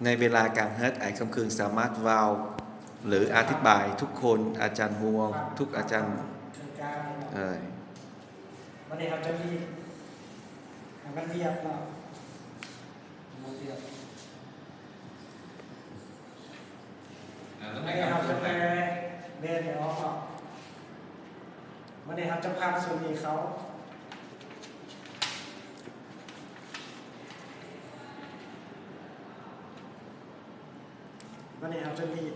ໃນເວລາກາງເຮັດ ອ້າຍຄຳເຄີງສາມາດເວົ້າ ຫຼື ອະທິບາຍທຸກຄົນ, ອາຈານຮ່ວງ, ທຸກອາຈານ ເອີ ບັດນີ້ເຮົາຈະມີໃຫ້ມັນລຽບເນາະ ໃຫ້ມັນລຽບ. ເອີ ບັດນີ້ເຮົາຈະແບ ແບນີ້ອອກເນາະ. ບັດນີ້ເຮົາຈະພັບສ່ວນນີ້ເຂົ້າ. ບັດນີ້ເຮົາຈະລີດ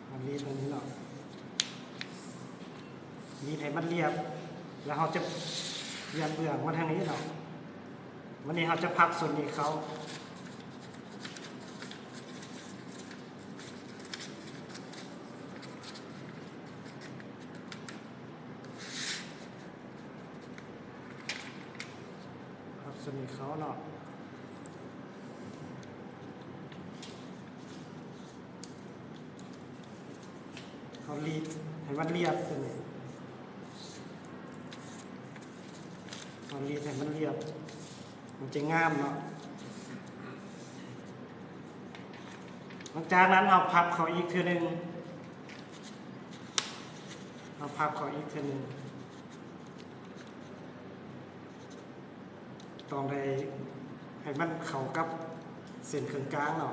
ເຮົາລີດອັນນີ້ເນາະ ລີດໃຫ້ມັນລຽບ ແລ້ວເຮົາຈະປ່ຽນເບື້ອງມາທາງນີ້ເນາະ. ບັດນີ້ເຮົາຈະພັບສ່ວນນີ້ເຂົ້າ. ພັບສ່ວນນີ້ເຂົ້າເນາະ ເຮົາລີດໃຫ້ມັນລຽບຕົວນີ້ ເຮົາລີດໃຫ້ມັນລຽບ ມັນຈະງາມເນາະ. ຫຼັງຈາກນັ້ນເຮົາພັບເຂົ້າອີກເທື່ອໜຶ່ງ ເຮົາພັບເຂົ້າອີກເທື່ອໜຶ່ງ ຕ້ອງໄດ້ໃຫ້ມັນເຂົ້າກັບເສັ້ນເຄິ່ງກາງເນາະ.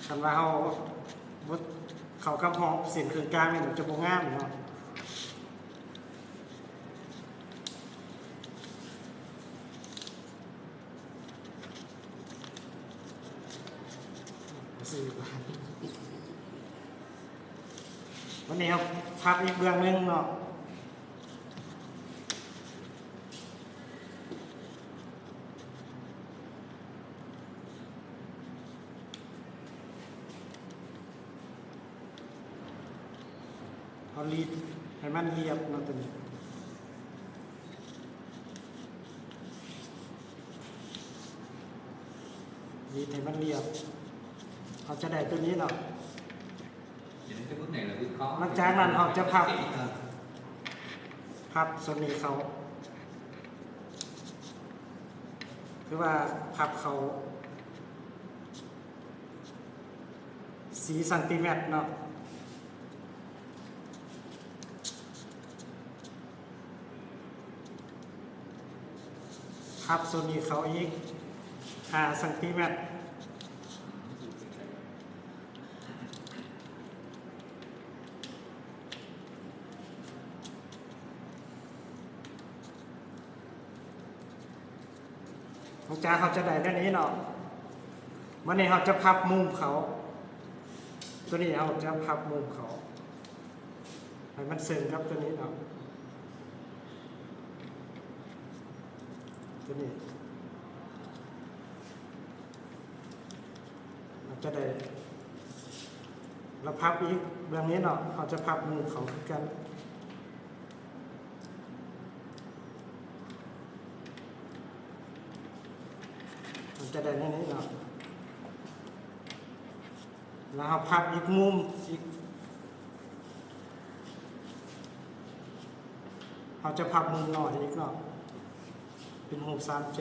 ຄັນວ່າເຮົາບໍ່ເຂົ້າກັບຮອບເສັ້ນເຄິ່ງກາງນີ້ ມັນຈະບໍ່ງາມເນາະ. ບັດນີ້ເຮົາພັບອີກເບື້ອງໜຶ່ງເນາະ. ເຮົາລີດໃຫ້ມັນລຽບເນາະ ຕົວນີ້ ລີດໃຫ້ມັນລຽບ ເຮົາຈະໄດ້ຕົວນີ້ເນາະ. ຫຼັງຈາກນັ້ນເຮົາຈະພັບ ພັບສ່ວນນີ້ເຂົ້າ ຄືວ່າພັບເຂົ້າ ສີ່ຊັງຕີແມັດເນາະ ພັບສ່ວນນີ້ເຂົ້າອີກ ຫ້າຊັງຕີແມັດ. ຫຼັງຈາກເຮົາຈະໄດ້ແນວນີ້ເນາະ ບັດນີ້ເຮົາຈະພັບມຸມເຂົ້າ ຕົວນີ້ເຮົາຈະພັບມຸມເຂົ້າ ໃຫ້ມັນເຊິ່ງກັບຕົວນີ້ເນາະ ຕົວນີ້ ເຮົາຈະໄດ້ ແລ້ວພັບອີກເບື້ອງນີ້ເນາະ ເຮົາຈະພັບມຸມເຂົ້າຄືກັນ. ມັນຈະໄດ້ແນວນີ້ເນາະ ແລ້ວເຮົາພັບອີກມຸມອີກ ເຮົາຈະພັບມຸມໜ້ອຍອີກເນາະ ເປັນຮູບສາມແຈ.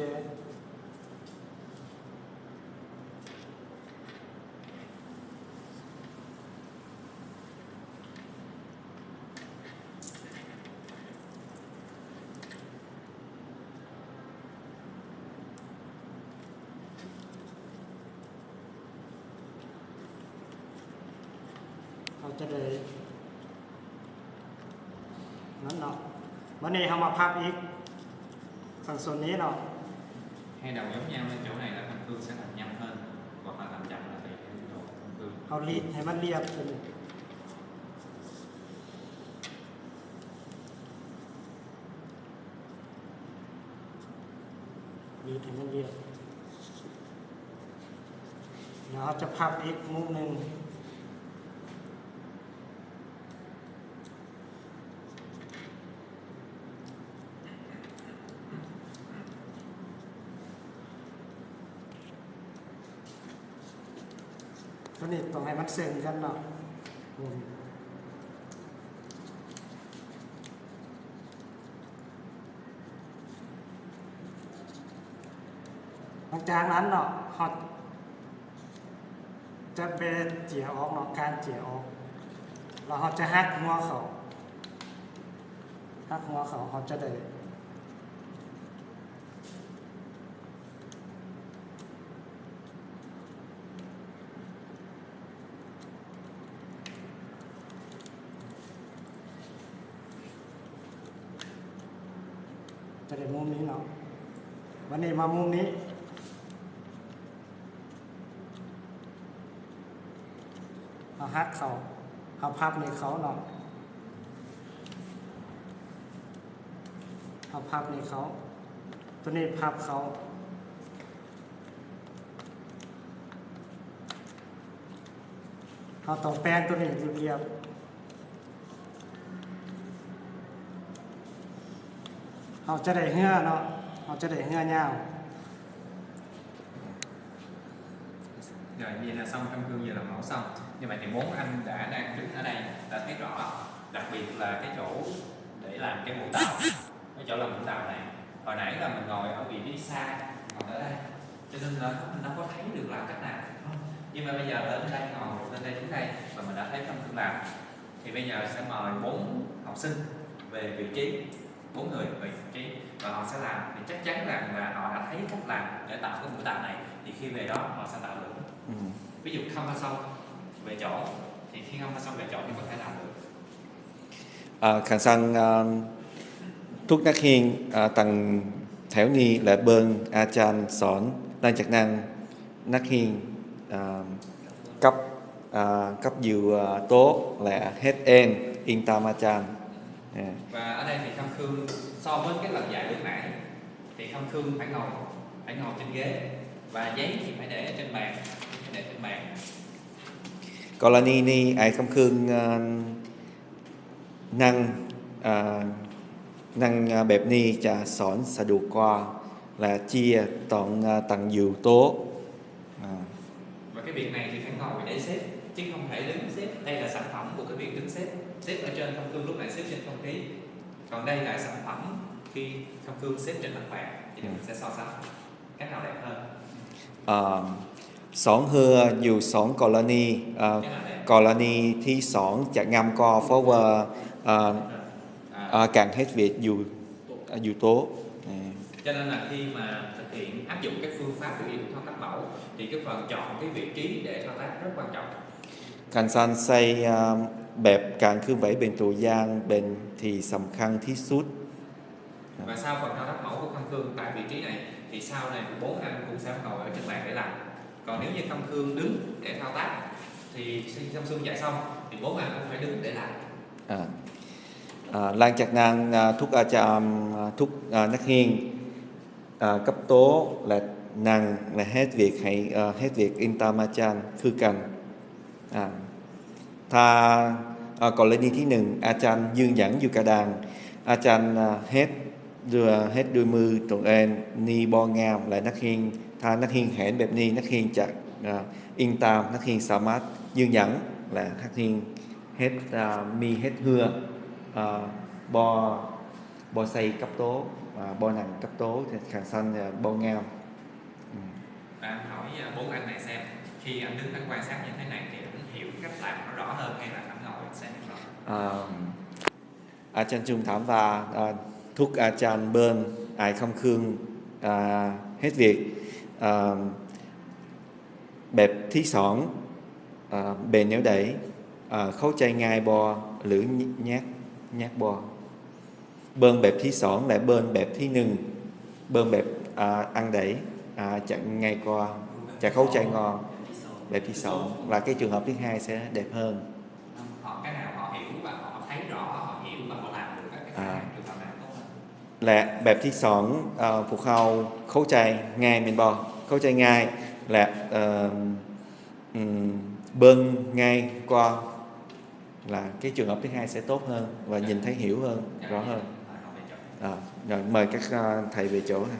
ເຮົາຈະໄດ້ ນັ້ນເນາະ ບັດນີ້ເຮົາມາພັບອີກ ສັງສ່ວນນີ້ເນາະ ໃຫ້ເດົາຍາວໆ ແລ້ວເຈົ້າໃຫ້ລະຄຳເຄີງສະຫຍັບເພີ່ມ ບໍ່ພາກັນຈັບລະໄປເອົາຄຳເຄີງ ເຮົາລີດໃຫ້ມັນລຽບຂຶ້ນ ລີດໃຫ້ມັນລຽບ ແລ້ວເຮົາຈະພັບອີກມຸມໜຶ່ງ ຕົວນີ້ຕ້ອງໃຫ້ມັນເຊິ່ງກັນເນາະ ມຸມ ຫຼັງຈາກນັ້ນເນາະ ເຮົາຈະແບເຈຍອອກເນາະ ການເຈຍອອກ ແລ້ວເຮົາຈະຫັກຫົວເຂົາ ຫັກຫົວເຂົາ ເຮົາຈະໄດ້ ຈະໄດ້ມຸມນີ້ເນາະ ບັດນີ້ມາມຸມນີ້ ເຮົາຫັກເຂົາ ເຮົາພັບນີ້ເຂົາເນາະ ເຮົາພັບນີ້ເຂົາ ໂຕນີ້ພັບເຂົາ ເຮົາຕ້ອງແປງໂຕນີ້ລຽບໆ ເຮົາຈະໄດ້ເຮືອເນາະ ເຮົາຈະໄດ້ເຮືອຍາວ. Rồi, vậy là xong, Khâm Khương vừa làm mẫu xong. Như vậy thì bốn anh đã đang đứng ở đây, đã thấy rõ, đặc biệt là cái chỗ để làm cái bộ tàu, cái chỗ làm bộ tàu này. Hồi nãy là mình ngồi ở vị trí xa, ngồi ở đây, cho nên là không, không có thấy được làm cách nào, đúng không? Nhưng mà bây giờ lên đây ngồi, lên đây đứng đây, và mình đã thấy Khâm Khương làm. Thì bây giờ sẽ mời bốn học sinh về vị trí, bốn người về vị trí, và họ sẽ làm, thì chắc chắn rằng là họ đã thấy cách làm để tạo cái mũi tàu này, thì khi về đó họ sẽ tạo được. Ừm. Ví dụ Khâm Pha Sông về chỗ, thì khi Khâm Pha Sông về chỗ thì có thể làm được. ເອີ ຄັນຊັ້ນ ເອີ ທຸກນັກຮຽນ ເອີ ຕັ້ງແຖວນີ້ ແລະ ເບິ່ງອາຈານສອນ. ຫຼັງຈາກນັ້ນ ນັກຮຽນ ເອີ ກັບ ເອີ ກັບຢູ່ ເອີ ໂຕະ ແລະ ເຮັດເອງ ອີງຕາມອາຈານ. Và ở đây thì Khâm Khương so với cái lần dạy lúc nãy thì Khâm Khương phải ngồi, phải ngồi trên ghế và giấy thì phải để ở trên bàn, phải để trên bàn. ກໍລະນີນີ້ ອ້າຍຄຳເຄີງ ເອີ ນັ່ງ ເອີ ນັ່ງແບບນີ້ຈະສອນສະດວກກວ່າ ແລະ ເຈ້ຍຕ້ອງ ເອີ ຕັ້ງຢູ່ໂຕະ. Và cái việc này thì phải ngồi để xếp, chứ không thể đứng xếp. Đây là sản phẩm của cái việc đứng xếp. Xếp ở trên Khâm Khương, lúc nãy xếp trên không khí. Còn đây là sản phẩm khi Khâm Khương xếp trên mặt bàn. Thì mình sẽ so sánh. Cách nào đẹp hơn? ເອີ ສອງເຮືອຢູ່ສອງກໍລະນີ ເອີ ກໍລະນີທີສອງຈະງາມກວ່າ ເພາະວ່າ ເອີ ເອີ ການເຮັດວຽກຢູ່ ເອີ ຢູ່ໂຕະ. Cho nên là khi mà thực hiện áp dụng cái phương pháp biểu diễn thao tác mẫu thì cái phần chọn cái vị trí để thao tác rất quan trọng. ການສັນໃສ່ ເອີ ແບບການເຄື່ອນໄຫວເປັນຕົວຢ່າງເປັນທີ່ສຳຄັນທີ່ສຸດ. Và sau phần thao tác mẫu của Khâm Khương tại vị trí này thì sau này bốn anh cũng sẽ ngồi ở trên bàn để làm. Còn nếu như Khâm Khương đứng để thao tác thì khi Khâm Khương dạy xong thì bốn anh cũng phải đứng để làm. ເອີ ຫຼັງຈາກນັ້ນ ເອີ ທຸກອາຈານ ເອີ ທຸກ ເອີ ນັກຮຽນ ເອີ ກັບໂຕະ ແລະ ນັ່ງ ແລະ ເຮັດວຽກໃຫ້ ເອີ ເຮັດວຽກອີງຕາມອາຈານຄືກັນ. ອາ ຖ້າ ອາ ກໍລະນີທີໜຶ່ງ ອາຈານຢືນຢັນຢູ່ກະດານ ອາຈານ ອາ ເຮັດ ເຮັດດ້ວຍມືຕົນເອງນີ້ບໍ່ງາມ ແລະ ນັກຮຽນ ຖ້ານັກຮຽນເຫັນແບບນີ້ ນັກຮຽນຈະ ອາ ອີງຕາມ ນັກຮຽນສາມາດຢືນຢັນ ແລະ ນັກຮຽນເຮັດ ອາ ມີເຮັດເຮືອ ອາ ບໍ່ ບໍ່ໃສ່ກັບໂຕະ ອາ ບໍ່ນັ່ງກັບໂຕະ ຄັນຊັ້ນ ອາ ບໍ່ງາມ. Ừm. Và anh hỏi, à, bốn anh này xem, khi anh đứng anh quan sát như thế này thì anh hiểu cách làm nó rõ hơn hay là anh ngồi anh xem không? ເອີ ອາຈານຈຸງຖາມວ່າ ເອີ ທຸກອາຈານເບິ່ງອ້າຍຄຳເຄີງ ເອີ ເຮັດວຽກ ເອີ ແບບທີສອງ ເອີ ເປັນແນວໃດ? ເອີ ເຂົ້າໃຈງ່າຍບໍ່ ຫຼື ຍາກ ຍາກບໍ່? ເບິ່ງແບບທີສອງ ແລະ ເບິ່ງແບບທີໜຶ່ງ ເບິ່ງແບບ ອາ ອັນໃດ ອາ ຈະງ່າຍກວ່າ ຈະເຂົ້າໃຈງ່າຍ? ແບບທີສອງ ແບບທີສອງ ແລ້ວກະເຈົ້າເຮົາພິກໃຫ້ເສຍແດບເພິ່ນ Họ cái nào họ hiểu và họ thấy rõ, họ hiểu và họ làm được các cái ອາ khả năng trường hợp này tốt hơn. ແລະ ແບບທີສອງ ເອີ ພວກເຮົາເຂົ້າໃຈງ່າຍແມ່ນບໍ່? ເຂົ້າໃຈງ່າຍ ແລະ ເອີ ອືມ ເບິ່ງງ່າຍກວ່າ là cái trường hợp thứ hai sẽ tốt hơn và nhìn thấy hiểu hơn, rõ hơn. À, rồi mời các, à, thầy về chỗ ha.